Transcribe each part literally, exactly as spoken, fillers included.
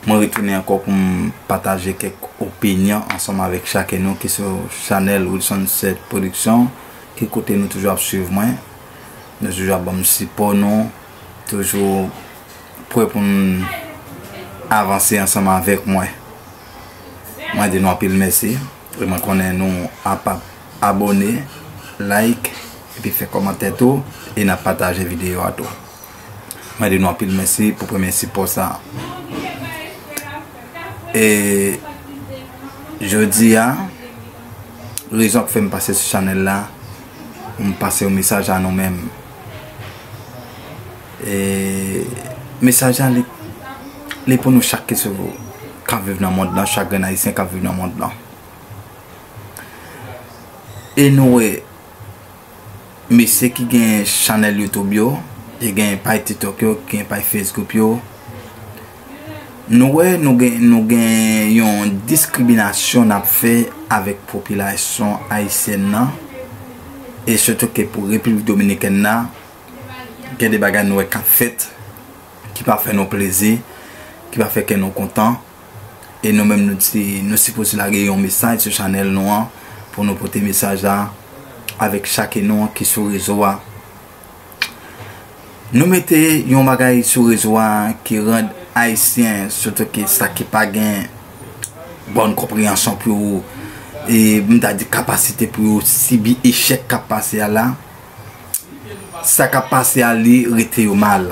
Mwen retounen ankò pou m pataje kèk opinyon ansanm avèk chaken nou ki sou chanèl Wilson Sèt Production, ki kote nou toujou ap swiv mwen, nou toujou ap ban m sipò nou, toujou prè pou n avanse ansanm avèk mwen. Mwen di nou anpil mèsi, e mwen konnen nou ap ap abòne, like, epi fè kòmantè tou, e n ap pataje videyo a tou. Mwen di nou anpil mèsi pou premye sipò sa a. E jodi a, rezon k fè m pase sou chanèl la, pou m pase yon mesaj a nou menm. E mesaj la, li, li pou nou chak ki sou, k ap viv nan mond lan, chak grenn Ayisyen k ap viv nan mond lan. E nou wè, mesye ki gen chanèl YouTube yo, ki gen paj TikTok yo, ki gen paj Facebook yo, nou wè, nou gen, nou gen yon diskriminasyon n ap fè avèk popilasyon ayisyèn nan, e sitou ke pou Repiblik Dominikèn nan, gen de bagay nou wè k ap fèt, ki pa fè nou plezi, ki pa fè kè nou kontan. E nou menm nou ti, nou sipoze lage yon mesaj sou chanèl nou an pou nou pote mesaj la avèk chaken nou an ki sou rezo a. Nou mete yon bagay sou rezo a ki rann Ayisyen, sitou ke sa ki pa gen bòn konpreyansyon pou yo, e m ta di kapasite pou yo sibi echèk k ap pase a la. Sa k ap pase a, li rete yo mal.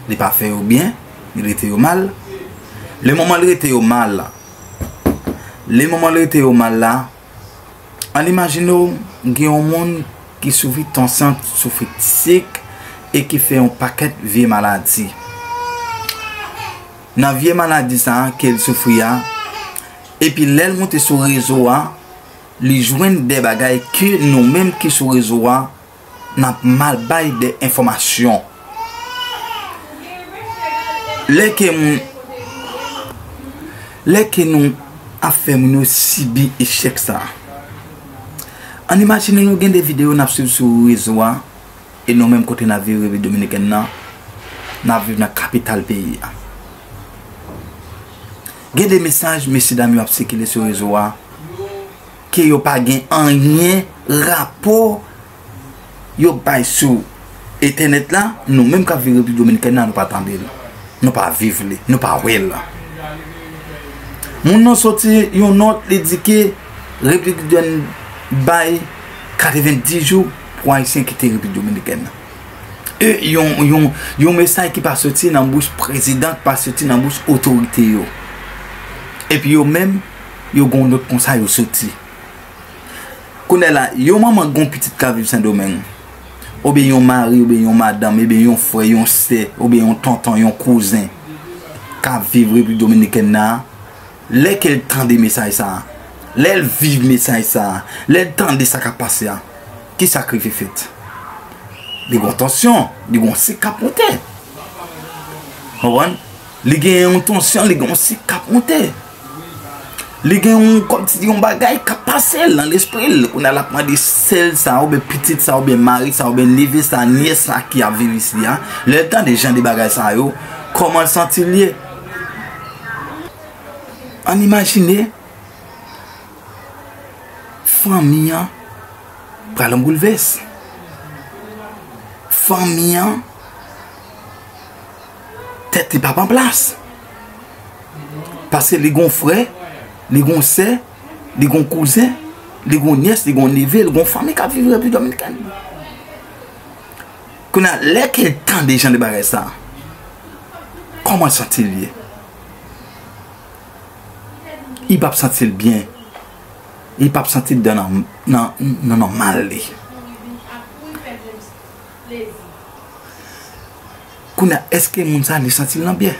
Li pa fè yo byen, li rete yo mal. Le moman li rete yo mal, le moman li rete yo mal la, ann imajine w gen yon moun ki soufri tansyon, soufri sik, e ki fè yon pakèt vye maladi. Nan vye maladi sa a ke l soufri a, epi lè l moute sou rezo a, li jwenn de bagay ke nou menm ki sou rezo a, n ap mal bay de enfòmasyon. Lè ke moun, lè ke nou ap fè moun yo sibi echèk sa a. Ann imajine nou gen de videyo n ap swiv sou rezo a, e nou menm kote n ap viv Repiblik Dominikèn nan, n ap viv nan kapital peyi a. Gen de mesaj mesyedam yo ap sikile sou rezo a, ke yo pa gen anyen rapò yo bay sou entènèt la, nou menm k ap viv Repiblik Dominikèn nan, nou pa tande l, nou pa viv li, nou pa wè l. Moun nan soti yon nòt, li di ke Repiblik Dominikèn bay katrevenndis jou pou Ayisyen kite Repiblik Dominikèn nan. E yon, yon, yon mesaj ki pa soti nan bouch prezidan, ki pa soti nan bouch otorite yo. Epi yo menm, yo gon nòt konsa yo soti. Kounye a la, yon manman gon pitit ka viv Sendomeng, oubyen yon mari, oubyen yon madanm, oubyen yon frè, yon sè, oubyen yon tonton, yon kouzen, ka viv Repiblik Dominikèn nan, lè ke l tande mesaj sa a, lè l viv mesaj sa a, lè l tande sa k ap pase a, kisa k rive fèt? Li gon tansyon, li gon sik k ap monte. Konprann? Li gen yon tansyon, li gen yon sik k ap monte. Li gen yon, kòmsi yon bagay k ap pase l nan lespri l. Kounye a l ap mande sè l sa, oubyen pitit sa, oubyen mari sa, oubyen neve sa, nyès sa ki ap viv isi a, lè l tande jan de bagay sa yo, kòman l santi l ye? Ann imajine, fanmi an pral an boulvès. Fanmi an, tèt li p ap an plas. Paske li gon frè, li gon sè, li gon kouzen, li gon nyès, li gon neve, li gon fanmi k ap viv Repiblik Dominikèn. Kounye a, lè ke l tande jan de bagay sa, kòman l santi l ye? Li p ap santi l byen. Li p ap santi l dan nan, nan, nan nòmal li. Kounye a, èske moun sa li santi l nan byen?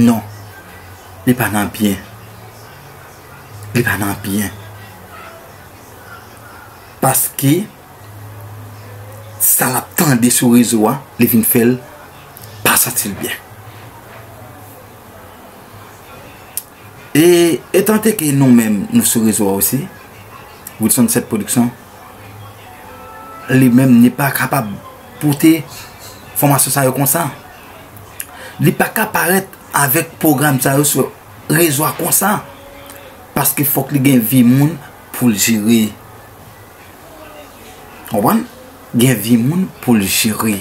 Non. Li pa nan byen. Li pa nan byen. Paske sa l ap tande sou rezo a, li vin fè l pa santi l byen. E etante ke nou menm, nou sou rezo a osi, Wilson Sèt Production, li menm, li pa kapab pote enfòmasyon sa yo konsa. Li pa ka parèt avèk pwogram sa yo sou rezo a konsa. Paske fòk li gen vi moun pou l jere. Konprann? Gen vi moun pou l jere.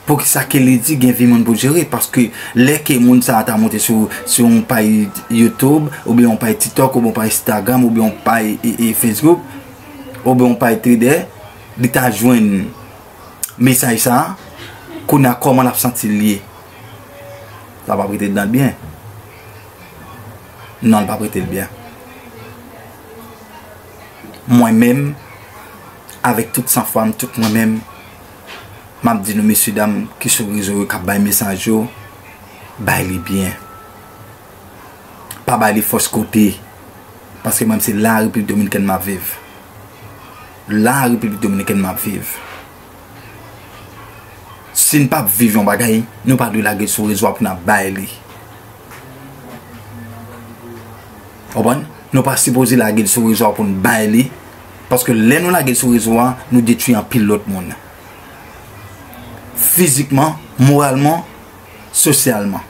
Poukisa ke li di gen vi moun pou l jere? Paske lè ke moun sa a ta monte sou, sou yon pay YouTube, oubyen yon pay TikTok, oubyen yon pay Instagram, oubyen yon pay, e, e, Facebook, oubyen yon pay Twitter, li ta jwenn mesaj sa a, kounye a kòman l ap santi l ye? Sa p ap rete ladan l byen. Non, l p ap rete l byen. Mwen menm, avèk tout sanfwa m, tout mwen menm, m ap di nou, mesye dam ki sou rezo yo, k ap bay mesaj yo, bay li byen. Pa bay li fòs kote. Paske mwen, se la Repiblik Dominikèn m ap viv. La Repiblik Dominikèn m ap viv. Si n p ap viv yon bagay, nou pa dwe lage l sou rezo a pou n ap bay li. Konprann? Nou pa sipoze lage l sou rezo a pou n bay li. Paske lè nou lage l sou rezo a, nou detwi anpil lòt moun. Fizikman, moralman, sosyalman.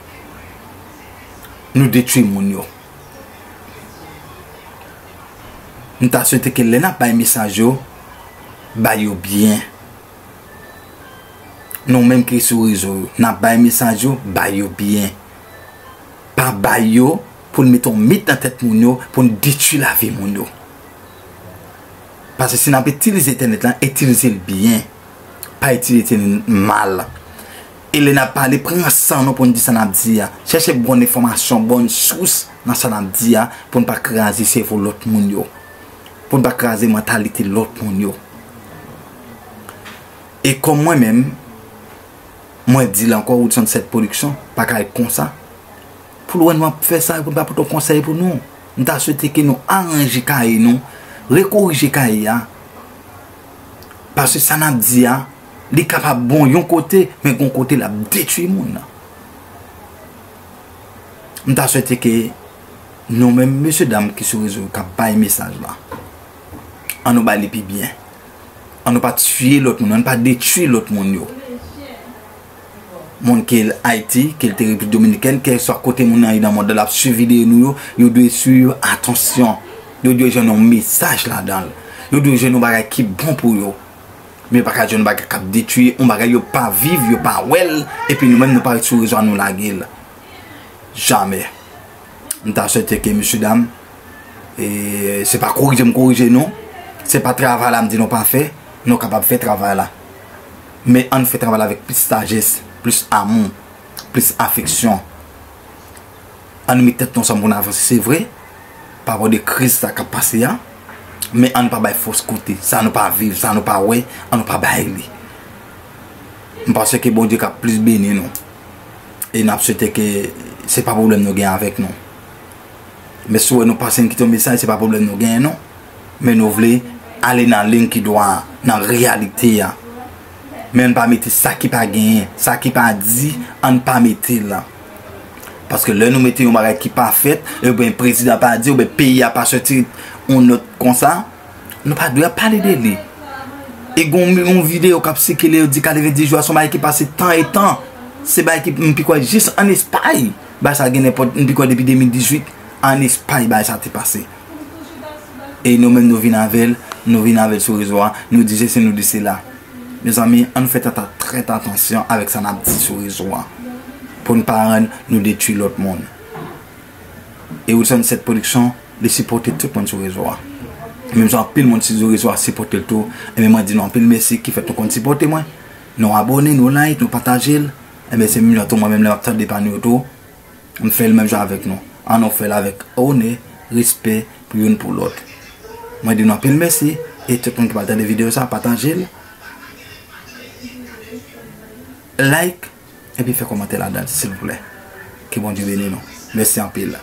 Nou detwi moun yo. M ta swete ke lè n ap bay mesaj yo, bay yo byen. Nou menm ki sou rezo yo, n ap bay mesaj yo, bay yo byen. Pa bay yo pou n mete yon mit nan tèt moun yo, pou n detwi lavi moun yo. Paske si n ap itilize entènèt la, itilize l byen. Pa itilize entènèt mal. E lè n ap pale, pran san nou pou n di sa n ap di a. Chèche bon enfòmasyon, bon sous nan sa n ap di a, pou n pa kraze sèvo lòt moun yo. Pou n pa kraze mantalite lòt moun yo. E kòm mwen menm, mwen di l ankò, Woodson Sèt Production pa ka ret konsa. Pou l wè nou ap fè sa, pou l pa pote yon konsèy pou nou. M ta swete ke nou aranje kaye nou, rekorije kaye a. Paske sa n ap di a, li kapab bon yon kote, men gon kote l ap detwi moun nan. M ta swete ke nou menm, mesye dam ki sou rezo yo k ap bay mesaj la, ann nou bay li pi byen. Ann nou pa tiye lòt moun, ann pa detwi lòt moun yo. Moun ke l Ayiti, ke l te Repiblik Dominikèn, kèlkeswa kote moun nan ye nan mond lan, l ap swiv videyo nou yo, yo dwe swiv atansyon. Yo dwe jwenn yon mesaj ladan l. Yo dwe jwenn yon bagay ki bon pou yo. Men yo pa ka jwenn yon bagay k ap detwi, yon bagay yo pa viv, yo pa wè l, epi nou menm nou pa ret sou rezo a nou lage l. Jamè. M ta swete ke, mesye dam, e, se pa korije m korije nou, se pa travay la m di nou pa fè, nou kapab fè travay la. Men ann fè travay la avèk plis sajès, plis amou, plis afeksyon. Ann met tèt nou ansanm pou n avanse, se vre, pa rapò de kriz sa k ap pase a, men ann pa bay fòs kote. Sa nou pa viv, sa nou pa wè, ann nou pa bay li. M panse ke Bondye k ap plis beni nou. E n ap swete ke se pa pwoblèm nou gen avèk nou. Men si w wè nou pase n kite yon mesaj, se pa pwoblèm nou genyen non. Men nou vle ale nan liy ki dwa, nan reyalite a. Men ann pa mete sa ki pa genyen, sa ki pa di, ann pa mete l. Paske lè nou mete yon bagay ki pa fèt, oubyen prezidan pa di, oubyen peyi a pa soti yon nòt konsa, nou pa dwe ap pale de li. E gen yon, yon videyo k ap sikile, yo di katrevenndis jou a se yon bagay ki pase tan e tan. Se bagay ki, m pi kwè jis ann Espay. Bagay sa gen nenpòt, m pi kwè depi de mil dizuit, ann Espay bagay sa te pase. E nou menm nou vin avè l, nou vin avè l sou rezo a, nou di sesi, nou di sela. Mezanmi, ann fè tata-, trè atansyon avèk sa n ap di sou rezo a. Pou n pa rann nou detwi lòt moun. E Wilson Sèt Production, li sipòte tout moun sou rezo a. Menm jan anpil moun sou rezo a sipòte l tou, enben mwen di nou anpil mèsi ki fèt nou konn sipòte mwen. Nou abòne, nou like, nou pataje l. Enben se menm jan tou mwen menm lè m ap tande pa nou yo tou, m fè l menm jan avèk nou. Ann nou fè l avèk onè, respè pou youn pou lòt. Mwen di nou anpil mèsi, e tout moun ki pral tande videyo sa, pataje l, like, epi fè kòmantè ladan l, silvouplè. Ke Bondye beni nou. Mèsi anpil.